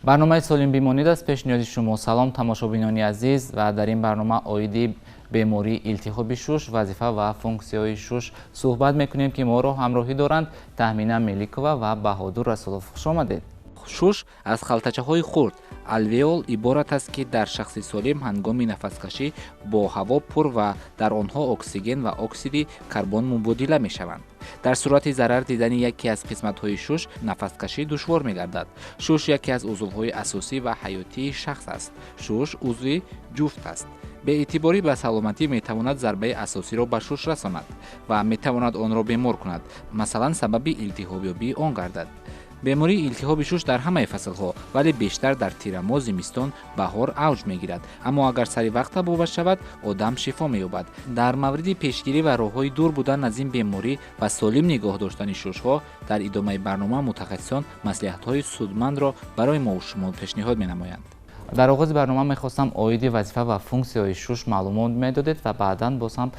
Барномаи «Солим бимонид» аст пешниҳоди шумо. Салом, тамошобинони азиз, ва дар ин барнома оиди бемории илтиҳоби шуш, вазифа ва функсияҳои шуш суҳбат мекунем, ки моро ҳамроҳӣ доранд Таҳмина Меликова ва Баҳодур Расулов. Хуш омадед. Шуш аз халтачаҳои хурд, алвеол, иборат аст, ки дар шахси солим ҳангоми нафаскашӣ бо ҳаво пур ва дар онҳо оксиген ва оксиди карбон мубодила мешаванд. Дар сурати зарар дидани яке аз қисматҳои шуш нафаскашӣ душвор мегардад. Шуш яке аз узвҳои асосӣ ва ҳаётии шахс аст. Шуш узви ҷуфт аст. Беэътиборӣ ба саломатӣ метавонад зарбаи асосиро ба шуш расонад ва метавонад онро бемор кунад, масалан, сабаби илтиҳобёбии он гардад. Бемории илтиҳоби шуш дар ҳамаи фаслҳо, вале бештар дар тирамоҳ, зимистон, баҳор авҷ мегирад. Аммо агар сари вақт табобат шавад, одам шифо меёбад. Дар мавриди пешгирӣ ва роҳҳои дур будан аз ин беморӣ ва солим нигоҳ доштани шушҳо дар идомаи барнома мутахассисон маслиҳатҳои судмандро барои мову шумо пешниҳод менамоянд. Дар оғози барнома мехостам оиди вазифа ва функсияҳои шуш маълумот медодед ва баъдан боз ҳам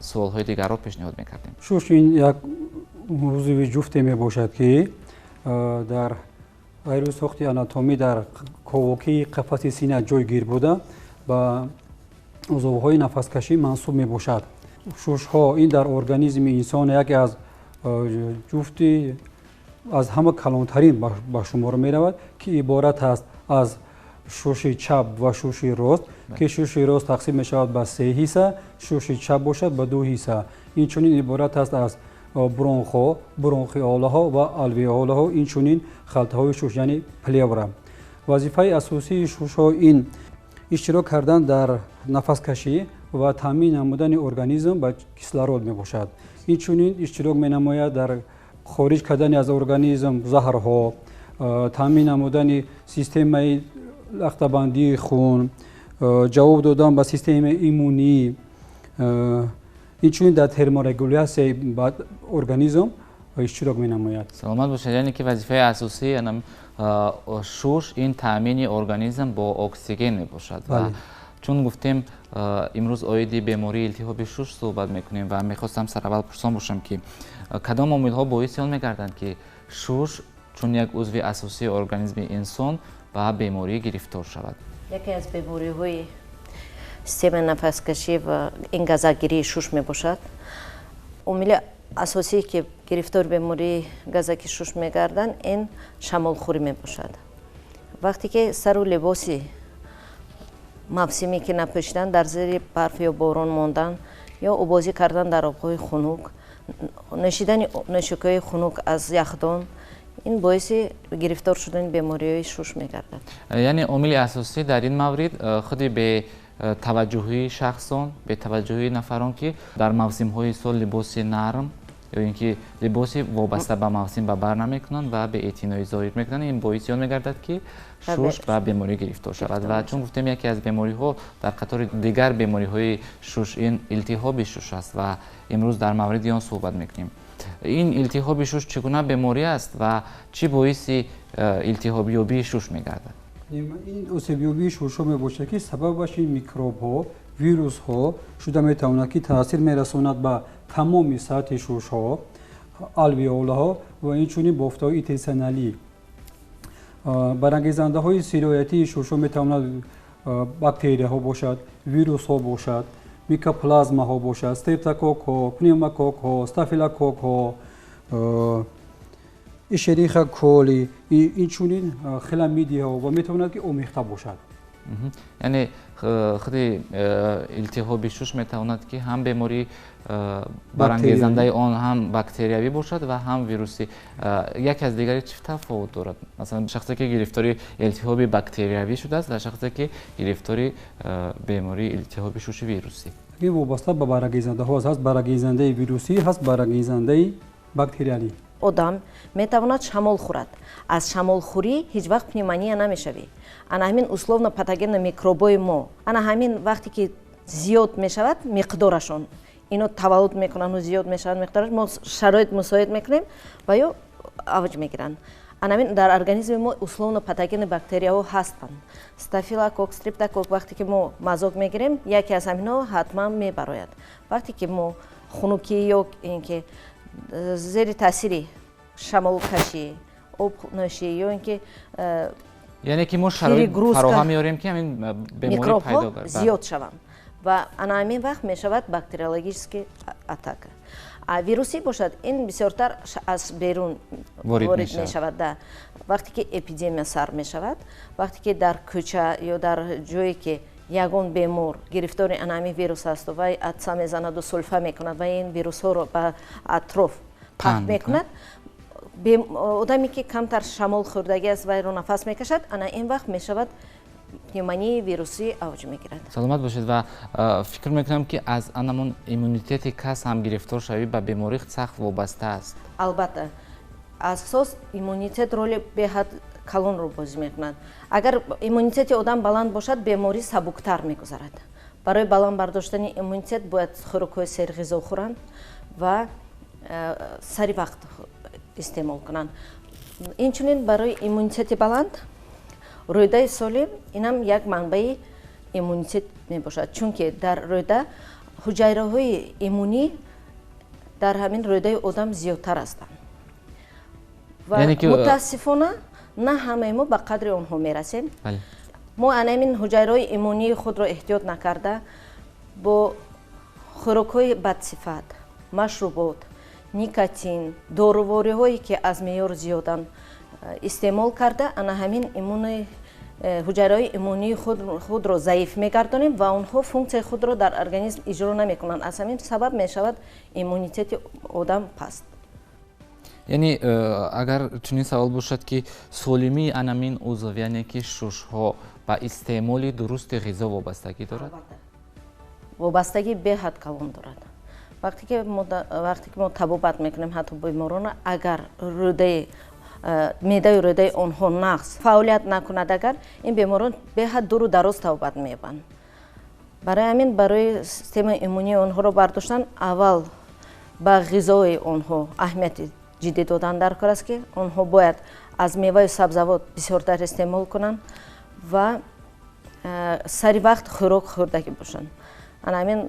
суолҳои дигарро пешниҳод мекардем. Шуш ин як узви ҷуфте мебошад, ки дар ғайри сохти анатомӣ дар ковокии қафаси сина ҷойгир буда, ба узвҳои нафаскашӣ мансуб мебошад. Шушҳо ин дар организми инсон яке аз ҷуфти аз ҳама калонтарин ба шумор меравад, ки иборат аст аз шуши чап ва шуши рост, ки шуши рост тақсим мешавад ба се ҳисса, шуши чап бошад ба ду ҳисса. Инчунин иборат аст аз бронхҳо, бронхиолаҳо ва алвеолаҳо, инчунин халтаҳои шуш, яъне плевра. Вазифаи асосии шушҳо ин иштирок кардан дар нафаскашӣ ва таъмин намудани организм ба кислород мебошад. Инчунин иштирок менамояд дар хориҷ кардани аз организм заҳрҳо, таъмин намудани системаи лахтабандии хун, ҷавоб додан ба системаи иммунӣ, инчунин дар терморегулятсияи организм иштирок менамояд. Саломат бошед. Яъне ки вазифаи асосии шуш ин таъмини организм бо оксиген мебошад. Ва чун гуфтем, имрӯз оиди бемории илтиҳоби шуш суҳбат мекунем ва мехостам сараввал пурсон бошам, ки кадом омилҳо боиси он мегарданд, ки шуш чун як узви асосии организми инсон ба беморӣ гирифтор шавад? Яке аз бемориҳои системаи нафаскашӣ ва ин газакгирии шуш мебошад. Омили асосие, ки гирифтори бемории газаки шуш мегарданд, ин шамолхӯрӣ мебошад. Вақте ки сару либоси мавсимӣ ки напӯшидан, дар зери барф ё борон мондан ё обозӣ кардан дар обҳои хунук, нӯшидани нӯшокиҳои хунук аз яхдон, ин боиси гирифтор шудани бемориҳои шуш мегардад. Яъне омили асосӣ дар ин маврид худи бетаваҷҷӯҳии шахсон, бетаваҷҷӯҳии нафарон, ки дар мавсимҳои сол либоси нарм ё ин ки либоси вобаста ба мавсим ба бар намекунанд ва беэътиноӣ зоҳир мекунанд, ин боиси он мегардад, ки шуш ба беморӣ гирифтор шавад. Ва чун гуфтем, яке аз бемориҳо дар қатори дигар бемориҳои шуш ин илтиҳоби шуш аст ва имрӯз дар мавриди он суҳбат мекунем. Ин илтиҳоби шуш чӣ гуна беморӣ аст ва чӣ боиси илтиҳобёбии шуш мегардад? Ин осебёбии шушҳо мебошад, ки сабабаш ин микробҳо, вирусҳо шуда метавонад, ки таъсир мерасонад ба тамоми сатҳи шушҳо, алвеолаҳо ва инчунин бофтаҳои интерститсиалӣ. Барангезандаҳои сироятии шушҳо метавонад бактерияҳо бошад, вирусҳо бошад, микоплазмаҳо бошад, стрептококҳо, пневмококҳо, стафилококҳо, эшериха коли, инчунин хламидияҳо ва метавонад, ки омехта бошад. Яъне худи илтиҳоби шуш метавонад, ки ҳам бемории барангезандаи он ҳам бактериявӣ бошад ва ҳам вирусӣ. Яке аз дигаре чӣ тафовут дорад? Масалан, шахсе, ки гирифтори илтиҳоби бактериявӣ шудааст, ва шахсе, ки гирифтори бемории илтиҳоби шуши вирусӣ. Ин вобаста ба барангезандаҳо ҳаст: барангезандаи вирусӣ ҳаст, барангезандаи бактериалӣ. Одам метавонад шамол хӯрад. Аз шамолхӯрӣ ҳеҷ вақт пневмония намешавӣ. Ана ҳамин условно патогенный микробои мо, ана ҳамин вақте ки зиёд мешавад миқдорашон, ино таваллуд мекунанду зиёд мешавад миқдораш, мо шароит мусоид мекунем ва ё авҷ мегиранд. Ана ҳамин дар организми мо условно патогенный бактерияҳо ҳастанд: стафилокок, стрептокок. Вақте ки мо мазок мегирем, яке аз ҳаминҳо ҳатман мебарояд. Вақте ки мо хунукӣ ё ин ки зери таъсири шамолкашӣ, обнӯшӣ ё ин ки Яъне ки мо шароит фароҳам меорем, ки ҳамин беморӣ пайдо гардад, зиёд шаванд ва ана ҳамин вақт мешавад бактериологический атака. А вирусӣ бошад, ин бисёртар аз берун ворид мешавад. Да, вақте ки эпидемия сар мешавад, вақте ки дар кӯча ё дар ҷое ки ягон бемор гирифтори ана ҳамин вирус асту вай атса мезанаду сулфа мекунад ва ин вирусҳоро ба атроф пахт мекунад, одаме ки камтар шамол хӯрдагӣ аст, вайро нафас мекашад, ана ин вақт мешавад пневмонияи вирусӣ авҷ мегирад. Саломат бошед. Ва фикр мекунам, ки аз анамон иммунитети кас ҳам гирифтор шавӣ ба беморӣ сахт вобаста аст. Албатта, асос иммунитет роли беҳад калонро бозӣ мекунад. Агар иммунитети одам баланд бошад, беморӣ сабуктар мегузарад. Барои баланд бардоштани иммунитет бояд хӯрокҳои серғизо хӯранд ва сари вақт истеъмол кунанд. Инчунин барои иммунитети баланд рӯдаи солим, инам як манбаи иммунитет мебошад, чунки дар рӯда ҳуҷайраҳои иммунӣ дар ҳамин рӯдаи одам зиёдтар ҳастанд ва мутаассифона на ҳамаи мо ба қадри онҳо мерасем. Мо ана ҳамин ҳуҷайраҳои иммунии худро эҳтиёт накарда, бо хӯрокҳои бадсифат, машрубот, никотин, дорувориҳое ки аз меъёр зиёданд истеъмол карда, ана ҳамин иммуни ҳуҷайраҳои иммунии худро заиф мегардонем ва онҳо функсияи худро дар организм иҷро намекунанд. Аз ҳамин сабаб мешавад иммунитети одам паст. Яъне агар чунин савол бошад, ки солимии анамин узв, яъне ки шушҳо, ба истеъмоли дурусти ғизо вобастагӣ дорад? Вобастагӣ беҳад калон дорад. Вақте ки мо табобат мекунем ҳатто беморона, агар рӯдаи, меъдаю рӯдаи онҳо нағз фаъолият накунад, агар ин беморон беҳад дуру дароз табобат меёбанд. Барои ҳамин барои системаи иммунии онҳоро бардоштан аввал ба ғизои онҳо аҳамияти ҷиддӣ додан дар кор аст, ки онҳо бояд аз меваю сабзавот бисёртар истеъмол кунанд ва сари вақт хӯрок хӯрдагӣ бошанд. Ана ҳамин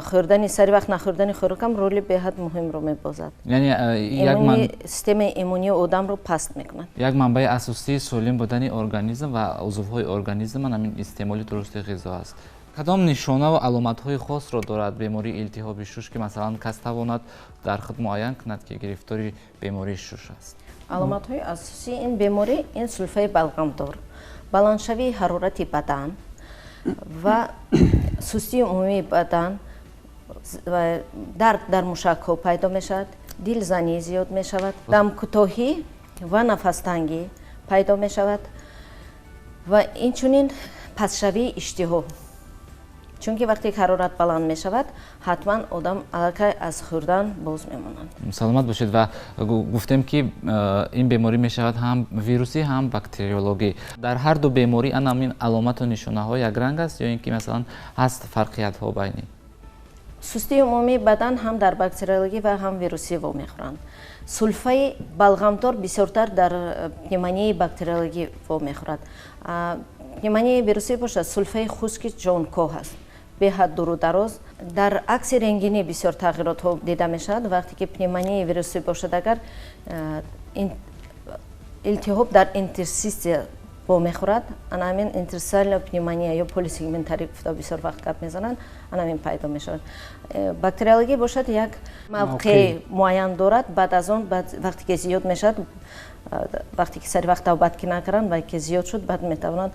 хӯрдани сари вақт, нахӯрдани хӯрокам роли беҳад муҳимро мебозад. Яъне системаи иммунии одамро паст мекунад. Як манбаи асосии солим будани организм ва узвҳои организм ҳамин истеъмоли дурусти ғизо аст. Кадом нишона ва аломатҳои хосро дорад бемории илтиҳоби шуш, ки масалан кас тавонад дар худ муайян кунад, ки гирифтори бемории шуш аст? Аломатҳои асосии ин беморӣ ин сулфаи балғамдор, баландшавии ҳарорати бадан ва сустии умумии бадан, дард дар мушакҳо пайдо мешавад, дилзанӣ зиёд мешавад, дамкӯтоҳӣ ва нафастангӣ пайдо мешавад ва инчунин пастшавии иштиҳо, чунки вақте ҳарорат баланд мешавад, ҳатман одам аллакай аз хӯрдан боз мемонад. Саломат бошед. Ва гуфтем, ки ин беморӣ мешавад ҳам вирусӣ, ҳам бактериологӣ. Дар ҳар ду беморӣ ана ҳамин аломату нишонаҳо якранг аст ё ин ки масалан ҳаст фарқиятҳо байни? Сустии умумии бадан ҳам дар бактериологӣ ва ҳам вирусӣ вомехӯранд. Сулфаи балғамдор бисёртар дар пневмонияи бактериологӣ вомехӯрад. Пневмонияи вирусӣ бошад, сулфаи хушки ҷонкоҳ аст, беҳад дуру дароз. Дар акси рентгенӣ бисёр тағйиротҳо дида мешавад. Вақте ки пневмонияи вирусӣ бошад, агар илтиҳоб дар интерститсия вомехӯрад, ана ҳамин интерстициальная пневмония ё полисегментарӣ гуфта бисёр вақт гап мезананд, ана ҳамин пайдо мешавад. Бактериологӣ бошад, як мавқеи муайян дорад. Баъд аз он вақте ки зиёд мешавад, вақте ки сари вақт табобат ки накаранд ва ки зиёд шуд, баъд метавонад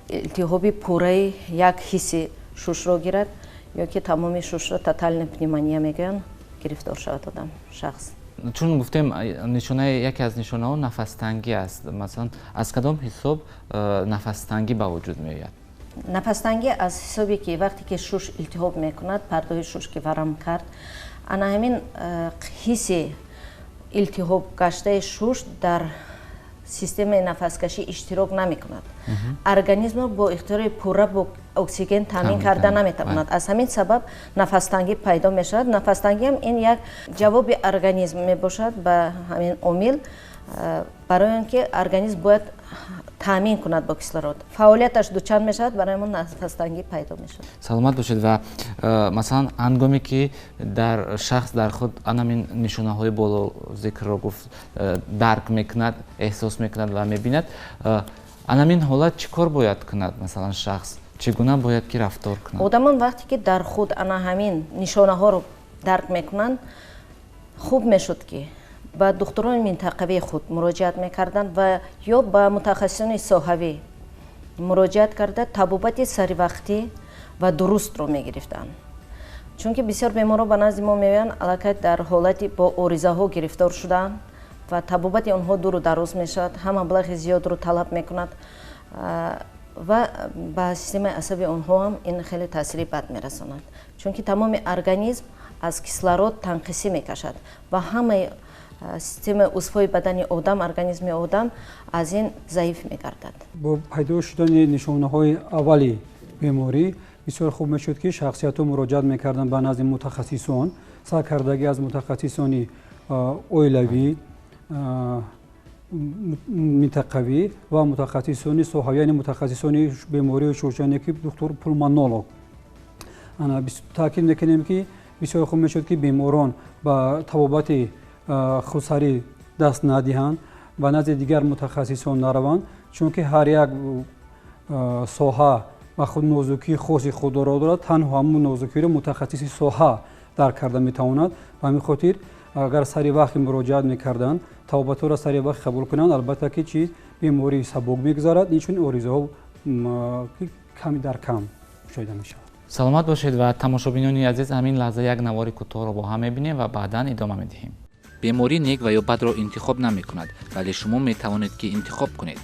илтиҳоби пурраи як ҳисси шушро гирад ё ки тамоми шушро, тотальная пневмония мегӯянд, гирифтор шавад одам, шахс. Чун гуфтем, нишонаи яке аз нишонаҳо нафастангӣ аст. Масалан, аз кадом ҳисоб нафастангӣ ба вуҷуд меояд? Нафастангӣ аз ҳисобе ки вақте ки шуш илтиҳоб мекунад, пардоҳи шуш ки варам кард, ана ҳамин ҳисси илтиҳоб гаштаи шуш дар системаи нафаскашӣ иштирок намекунад, организмро бо ихтиёри пурра бо оксиген таъмин карда наметавонад. Аз ҳамин сабаб нафастангӣ пайдо мешавад. Нафастангиам ин як ҷавоби организм мебошад ба ҳамин омил, барои он ки организм бояд таъмин кунад бо кислород, фаъолияташ дучанд мешавад, барои мо нафастангӣ пайдо мешавад. Саломат бошед. Ва масалан ҳангоме ки дар шахс дар худ анамин нишонаҳои боло зикрро гуфт дарк мекунад, эҳсос мекунад ва мебинад, анамин ҳолат чӣ кор бояд кунад? Масалан шахс чӣ гуна бояд ки рафтор кунад? Одамон вақте ки дар худ ана ҳамин нишонаҳоро дарк мекунанд, хуб мешуд ки ба духтурони минтақавии худ муроҷиат мекарданд ва ё ба мутахассисони соҳавӣ муроҷиат карда табобати саривақтӣ ва дурустро мегирифтанд. Чунки бисёр беморон ба назди мо меоянд, аллакай дар ҳолати бо оризаҳо гирифтор шудаанд ва табобати онҳо дуру дароз мешавад, ҳам маблағи зиёдро талаб мекунад ва ба системаи асаби онҳо ҳам ин хеле таъсири бад мерасонад. Чунки тамоми организм аз кислород танқисӣ мекашад ва ҳамаи системаи узвҳои бадани одам, организми одам аз ин заиф мегардад. Бо пайдо шудани нишонаҳои аввали беморӣ бисёр хуб мешуд ки шахсиятҳо муроҷиат мекарданд ба назди мутахассисон, саркардагӣ аз мутахассисони оилавӣ, минтақавӣ ва мутахассисони соҳавӣ, яъне мутахассисони бемории шуш, яъне ки духтур пулмонолог. Таъкид мекунем ки бисёр хуб мешуд ки беморон ба табобати худсарӣ даст надиҳанд, ба назди дигар мутахассисон нараванд, чунки ҳар як соҳа ба худ нозукии хоси худро дорад, танҳо ҳамун нозукиро мутахассиси соҳа дарк карда метавонад. Ба ҳамин хотир агар сари вақт муроҷиат мекарданд, табобатҳоро сари вақт қабул кунанд, албатта ки чиз бемории сабук мегузарад, инчунин оризаҳо ками дар кам мушоҳида мешавад. Саломат бошед ва тамошобинони азиз, ҳамин лаҳза як навори кӯтоҳро бо ҳам мебинем ва баъдан идома медиҳем. Беморӣ нек ва ё бадро интихоб намекунад, вале шумо метавонед ки интихоб кунед.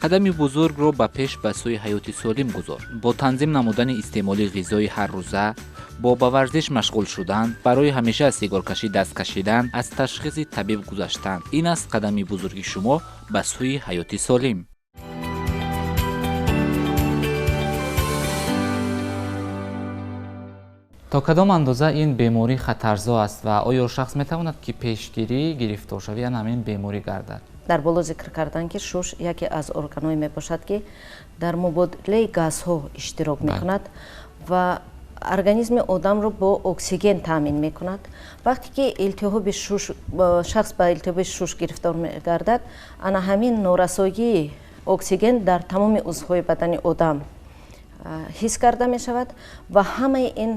Қадами бузургро ба пеш ба сӯи ҳаёти солим гузор. Бо танзим намудани истеъмоли ғизои ҳаррӯза, бо ба варзиш машғул шудан, барои ҳамеша аз сигоркашӣ даст кашидан, аз ташхиси табиб гузаштан. Ин аст қадами бузурги шумо ба сӯи ҳаёти солим. То кадом андоза ин беморӣ хатарзо аст ва оё шахс метавонад ки пешгирии гирифторшавӣ аз ҳамин беморӣ гардад? Дар боло зикр кардан ки шуш яке аз органҳое мебошад ки дар мубодилаи газҳо иштирок мекунад ва организми одамро бо оксиген таъмин мекунад. Вақте ки илтиҳоби шуш, шахс ба илтиҳоби шуш гирифтор мегардад, ана ҳамин норасоии оксиген дар тамоми узвҳои бадани одам ҳис карда мешавад ва ҳамаи ин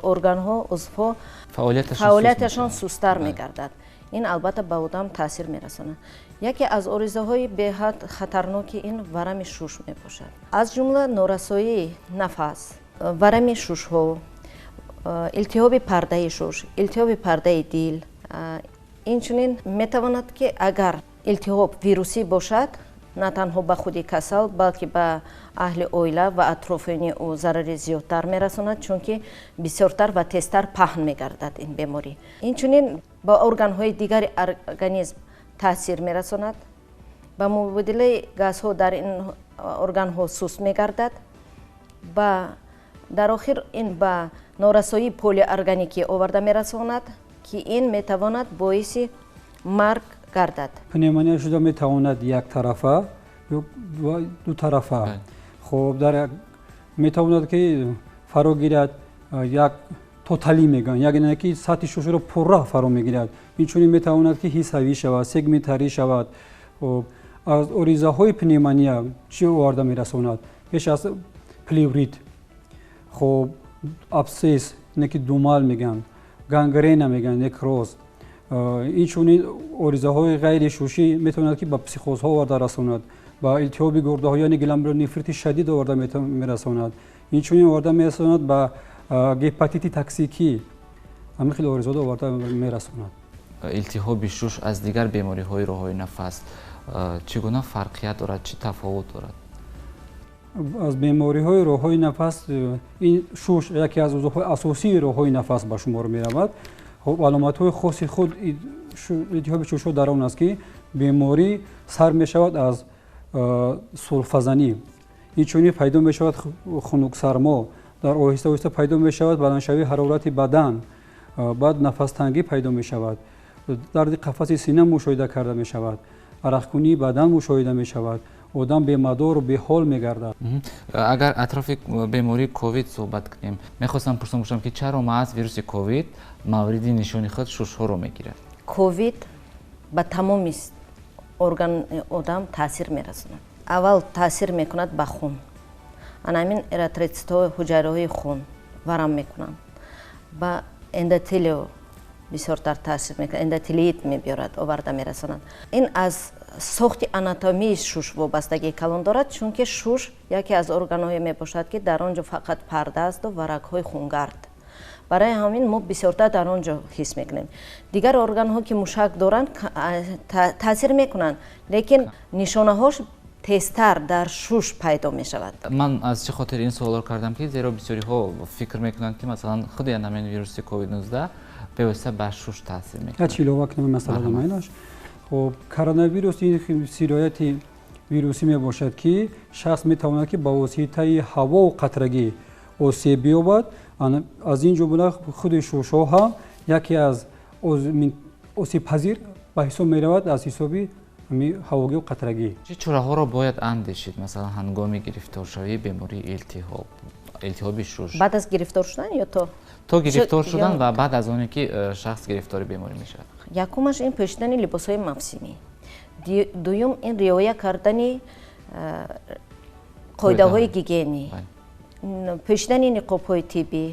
органҳо, узвҳо фаъолияташон сустар мегардад. Ин албатта ба одам таъсир мерасонад. Яке аз оризаҳои беҳад хатарноки ин варами шуш мебошад. Аз ҷумла норасоии нафас, варами шушҳо, илтиҳоби пардаи шуш, илтиҳоби пардаи дил. Инчунин метавонад ки агар илтиҳоб вирусӣ бошад, на танҳо ба худи касал, балки ба аҳли оила ва атрофиёни ӯ зарари зиёдтар мерасонад, чунки бисёртар ва тезтар паҳн мегардад ин беморӣ. Инчунин ба органҳои дигари организм таъсир мерасонад, ба мубодилаи газҳо дар ин органҳо суст мегардад, дар охир ин ба норасоии полиорганикӣ оварда мерасонад, ки ин метавонад боиси марг гардад. Пневмония шуда метавонад яктарафа ё дутарафа. Хоб дар метавонад ки фаро гирад як тоталӣ мегӯянд, яъне ки сатҳи шушро пурра фаро мегирад. Инчунин метавонад ки ҳиссавӣ шавад, сегментарӣ шавад. Аз оризаҳои пневмония чӣ оварда мерасонад? Пеш аз плеврит, хоб абсцесс, не ки думал мегӯянд, гангрена мегӯянд, некроз. Инчунин оризаҳои ғайришушӣ метавонад ки ба психозҳо оварда расонад, ба илтиҳоби гурдаҳо, яъне гломерулонефрити шадид оварда мерасонад. Инчунин оварда мерасонад ба гепатити токсикӣ. Ҳамин хел оризаҳо оварда мерасонад. Илтиҳоби шуш аз дигар бемориҳои роҳҳои нафас чӣ гуна фарқият дорад, чӣ тафовут дорад? Аз бемориҳои роҳҳои нафас ин шуш яке аз узвҳои асосии роҳҳои нафас ба шумор меравад. Хоб аломатҳои хоси худ илтиҳоби шушҳо дар он аст ки беморӣ сар мешавад аз сулфазанӣ. Инчунин пайдо мешавад хунуксармо, дар оҳиста оҳиста пайдо мешавад баландшавии ҳарорати бадан, баъд нафастангӣ пайдо мешавад, дарди қафаси сина мушоҳида карда мешавад, арақкунии бадан мушоҳида мешавад, Одам бемадору беҳол мегардад. Агар атрофи бемории ковид суҳбат кунем, мехостам пурсам бошам, ки чаро маҳз вируси ковид мавриди нишони худ шушҳоро мегирад? Ковид ба тамоми органи одам таъсир мерасонад. Аввал таъсир мекунад ба хун. Ана ҳамин эритроцитҳо, ҳуҷайраҳои хун варам мекунанд. Ба эндотелио бисёртар таъсир мекунад, эндотелиит мебиёрад, оварда мерасонад. Ин аз сохти анатомии шуш вобастагии калон дорад, чунки шуш яке аз органҳое мебошад, ки дар он ҷо фақат парда асту варагҳои хунгард. Барои ҳамин мо бисёртар дар он ҷо ҳис мекунем. Дигар органҳо, ки мушак доранд, таъсир мекунанд, лекин нишонаҳош тезтар дар шуш пайдо мешавад. Ман аз чӣ хотир ин суолро кардам, ки зеро бисёриҳо фикр мекунанд, ки масалан худи ҳамин вируси ковид-19 бевосита ба шуш таъсир мекунад. Як илова кунам масъала намоянаш. Хуб, коронавирус ин сирояти вирусӣ мебошад, ки шахс метавонад, ки ба воситаи ҳавову қатрагӣ осеб биёбад. Аз ин ҷумла худи шушҳо ҳам яке аз осебпазир ба ҳисоб меравад аз ҳисоби ҳавогию қатрагӣ. Чӣ чораҳоро бояд андешид, масалан ҳангоми гирифторшавии бемории илтиҳоби шуш? Баъд аз гирифтор шудан ё то? То гирифтор шудан ва баъд аз оне ки шахс гирифтори беморӣ мешавад. Якумаш ин пӯшидани либосҳои мавсимӣ. Дуюм ин риоя кардани қоидаҳои гигиенӣ, пӯшидани ниқобҳои тиббӣ,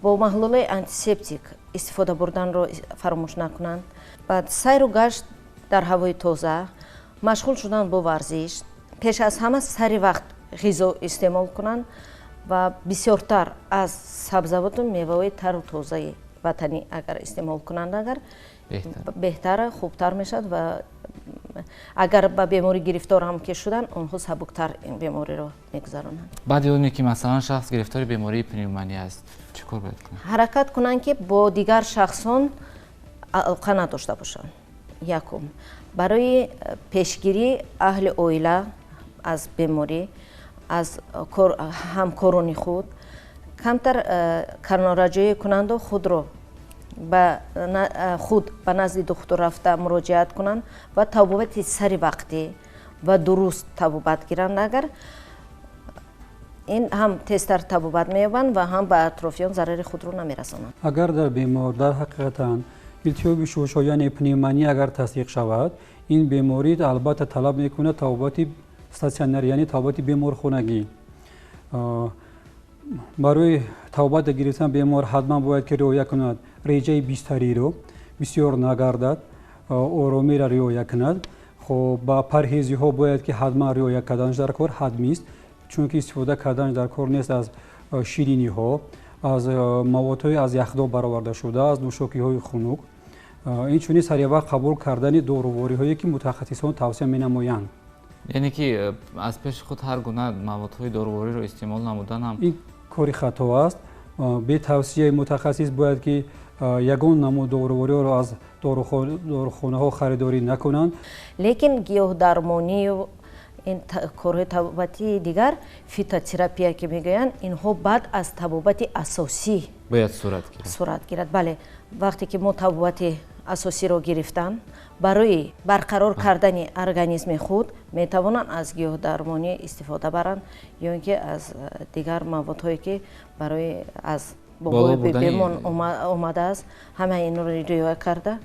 бо маҳлулои антисептик истифода бурданро фаромӯш накунанд. Баъд сайру гашт дар ҳавои тоза, машғул шудан бо варзиш, пеш аз ҳама сари вақт ғизо истеъмол кунанд ва бисёртар аз сабзавоту меваҳои тару тозаи ватанӣ агар истеъмол кунанд, агар беҳтар, хубтар мешавад ва агар ба беморӣ гирифтор ҳам ки шуданд, онҳо сабуктар ин бемориро мегузаронанд. Баъди оне ки масалан шахс гирифтори бемории пневмония аст, чӣ кор бояд кунад? Ҳаракат кунанд, ки бо дигар шахсон алоқа надошта бошанд. Якум, барои пешгирии аҳли оила аз беморӣ, аз ҳамкорони худ камтар канораҷӯӣ кунанду худро худ ба назди духтур рафта муроҷиат кунанд ва табобати сари вақтӣ ва дуруст табобат гиранд. Агар ин ҳам тезтар табобат меёбанд ва ҳам ба атрофиён зарари худро намерасонанд. Агар дар бемор дар ҳақиқатан илтиҳоби шушҳо, яъне пневмония агар тасдиқ шавад, ин беморӣ албатта талаб мекунад табобати статсионарӣ, яъне табобати беморхонагӣ. Барои табобат гирифтан бемор ҳатман бояд ки риоя кунад реҷаи бистариро, бисёр нагардад, оромиро риоя кунад. Хоб, ба парҳезиҳо бояд ки ҳатман риоя карданаш дар кор ҳатмист, чунки истифода карданаш дар кор нест аз шириниҳо, аз маводҳои аз яхдон баровардашуда, аз нӯшокиҳои хунук. Инчунин саривақт қабул кардани дорувориҳое, ки мутахассисон тавсия менамоянд. Яъне ки аз пеши худ ҳар гуна маводҳои дорувориро истеъмол намудан ҳам ин кори хато аст. Бе тавсияи мутахассис бояд ки ягон намуд дорувориҳоро аз дорухонаҳо харидорӣ накунанд. Лекин гиёҳдармонию ин корҳои табобатии дигар, фитотерапия ки мегӯянд, инҳо баъд аз табобати асосӣ бояд сурат гирад. Сурат гирад, бале. Вақте ки мо табобати асосиро гирифтан, барои барқарор кардани организми худ метавонанд аз гиёҳдармонӣ истифода баранд ё ин ки аз дигар маводҳое, ки барои аз бобои бибимон омадааст, ҳамаи инро риоя карда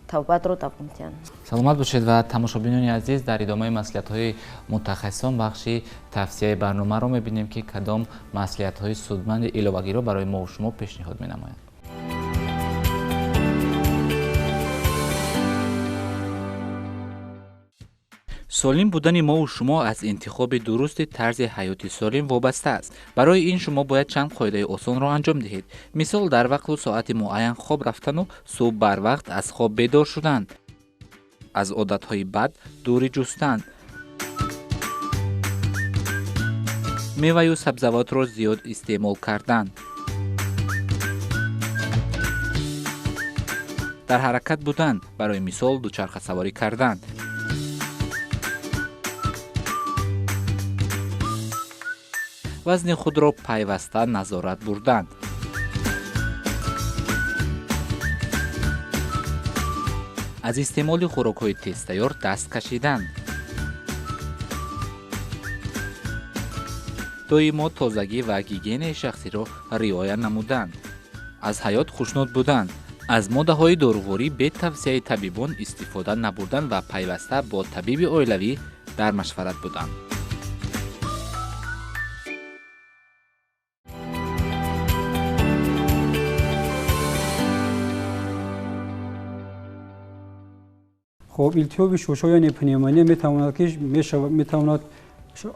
табобатро давом диҳанд. Саломат бошед ва тамошобинони азиз, дар идомаи маслиҳатҳои мутахассисон бахши тавсияи барномаро мебинем, ки кадом маслиҳатҳои судманди иловагиро барои мо шумо пешниҳод менамоянд. Солим будани мову шумо аз интихоби дурусти тарзи ҳаёти солим вобаста аст. Барои ин шумо бояд чанд қоидаи осонро анҷом диҳед. Мисол, дар вақту соати муайян хоб рафтану субҳ барвақт аз хоб бедор шудан, аз одатҳои бад дурӣ ҷустан, меваю сабзавотро зиёд истеъмол кардан, дар ҳаракат будан, барои мисол дучархасаворӣ кардан, вазни худро пайваста назорат бурдан. Аз истеъмоли хӯрокҳои тезтайёр даст кашидан. Доимо тозагӣ ва гигиенаи шахсиро риоя намудан, аз ҳаёт хушнуд будан, аз моддаҳои доруворӣ бе тавсияи табибон истифода набурдан ва пайваста бо табиби оилавӣ дар машварат будан. Хоб, илтиҳоби шушҳо, яъне пневмония метавонад ки метавонад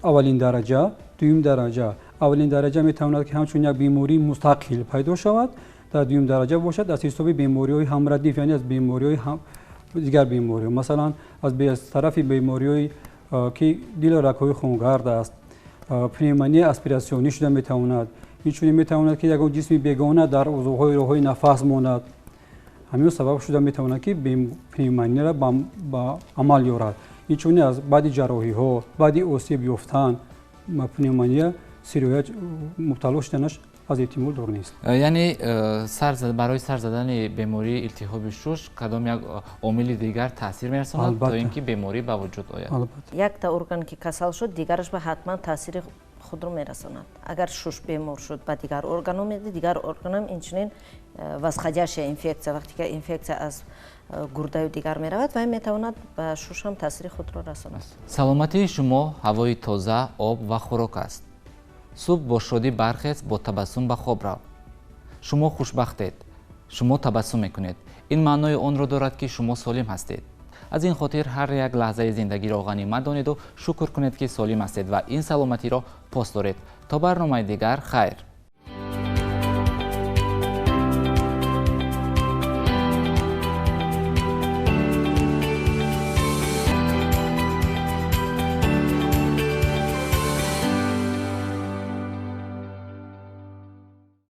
аввалин дараҷа, дуюм дараҷа. Аввалин дараҷа метавонад ки ҳамчун як бемории мустақил пайдо шавад, дар дуюм дараҷа бошад аз ҳисоби бемориҳои ҳамрадиф, яъне аз бемориҳои дигар бемориҳо, масалан аз тарафи бемориҳои ки дилу рагҳои хунгард аст, пневмония аспиратсионӣ шуда метавонад. Инчунин метавонад ки ягон ҷисми бегона дар узвҳои роҳҳои нафас монад. Ҳамин сабаб шуда метавонад ки пневмонияро ба амал ёрад. Инчунин аз баъди ҷарроҳиҳо, баъди осеб ёфтан пневмония сироят мубтало шуданаш аз эҳтимол дур нест. Яъне барои сар задани бемории илтиҳоби шуш кадом як омили дигар таъсир мерасонад то ин ки беморӣ ба вуҷуд ояд? Якта орган ки касал шуд, дигараш ба ҳатман таъсири худро мерасонад. Агар шуш бемор шуд, ба дигар органҳо медиҳад, дигар органам инчунин восходящая инфекция, вақте ки инфекция аз гурдаю дигар меравад, вай метавонад ба шуш ҳам таъсири худро расонад. Саломатии шумо ҳавои тоза, об ва хӯрок аст. Субҳ бо шодӣ бархез, бо табассум ба хоб рав. Шумо хушбахтед, шумо табассум мекунед. Ин маънои онро дорад, ки шумо солим ҳастед. Аз ин хотир ҳар як лаҳзаи зиндагиро ғанимат донеду шукр кунед, ки солим ҳастед ва ин саломатиро пос доред. То барномаи дигар, хайр.